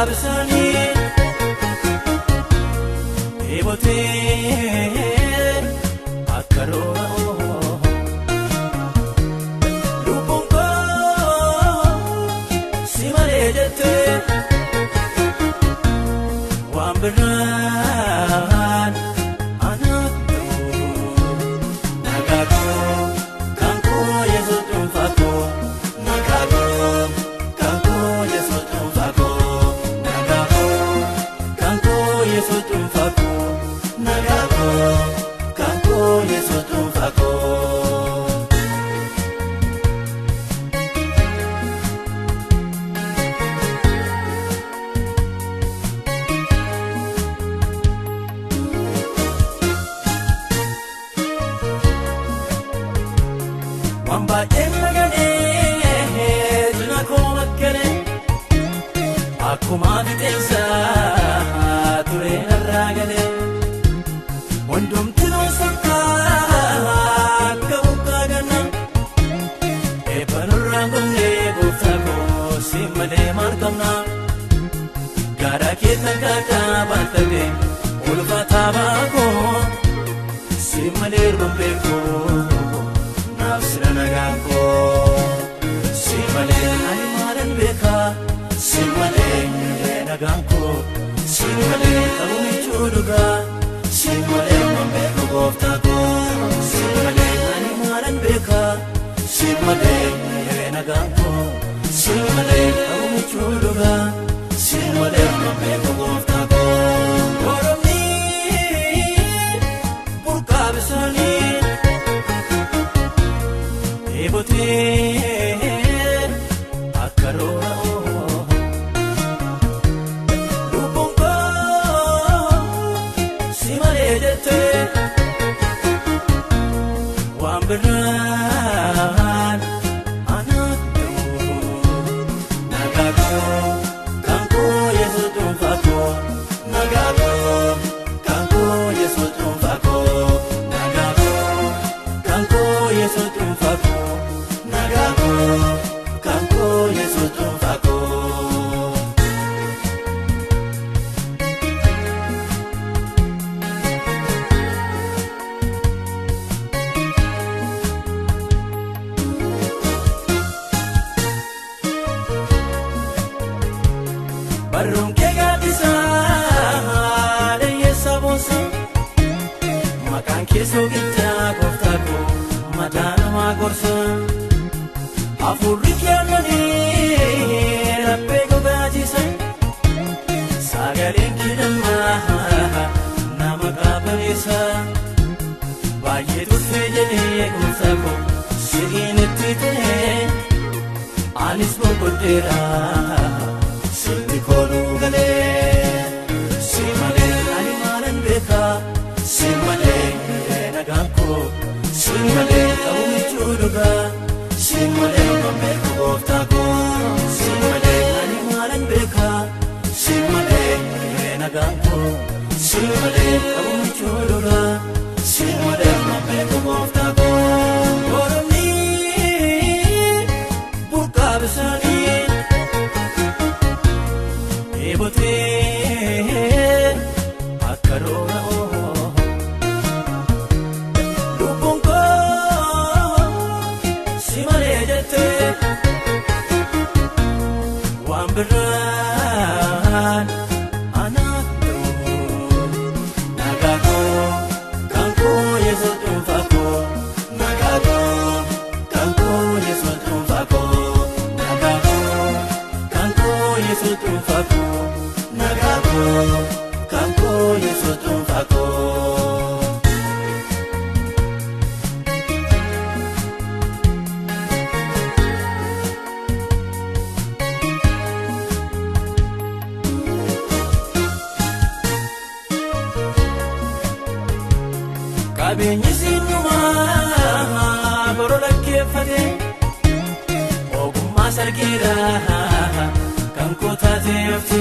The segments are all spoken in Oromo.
Burqaa bishaanii dheebotee akka rooba lubbuun koo si malee jettee waan biraan anaaf ta'u nagaa koo kan koo Yesuus dhuunfaa koo nagaa koo kan koo Yesuus dhuunfaa koo nagaa koo kan koo Yesuus dhuunfaa koo nagaa koo kan koo Yesuus dhuunfaa koo. Waan baay'een maganee cina koo makkanee akkuma fixeensa ture narraa galee hundumtinuu sokkaa akka bokkaa ganna eebba nurraan gomnee gooftaa koo si malee maal qabna garaa keessa kaakaa baattatee ulfaataa baakoo si malee rombee koo. Naaf sira nagaa koo si malee ani maalan beekaa si malee nagaan koo si malee qabu michuu dhugaa si malee waan beeku gooftaa koo si malee ani maalan beekaa si malee nagaan koo si malee qabu michuu dhugaa si malee waan beeku gooftaa koo. Oromni burqaa bishaanii. Dheebotee akka rooba lubbuun koo si malee jettee waan biraan anaaf ta'u nagaa koo kan koo Yesuus dhuunfaa koo nagaa koo kan koo Yesuus dhuunfaa koo nagaa koo kan koo Yesuus dhuunfaa koo. Nagaa koo kan koo Yesuus dhuunfaa koo. Barruun kee gaaddisaa dayyeessa boonsa maqaan kee soogiddaa gooftaa koo mataa namaa gorsa. Hafuurri kennanii laphee gogaachisa sagaleen kidhammaa nama qaabaneessa baay'ee turtee jedhee gooftaa koo si'iin itti ta'ee anis boqodheera sitti kooluu galee si malee ani maalan beekaa si malee nagaan koo si malee qabu michuu dhugaa. Si malee waan beeku gooftaa koo si malee ani maalan beekaa si malee nagaan koo si malee qabu michuu dhugaa si malee waan beeku gooftaa koo. Oromni burqaa bishaanii dheebotee akka rooba lubbuun koo si malee jettee waan biraan anaaf ta'u nagaa koo kan koo Yesuus dhuunfaa koo nagaa koo kan koo Yesuus dhuunfaa koo nagaa koo kan koo Yesuus dhuunfaa koo nagaa koo kan koo Yesuus dhuunfaa koo. Qabeenyi sinumaa boroo lakkeeffate ogummaa sargeera kan koo taateefte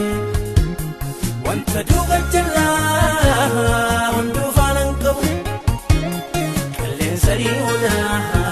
wanta duuba jalaa hunduu faana hin qabu qilleensa dhiyoodhaa.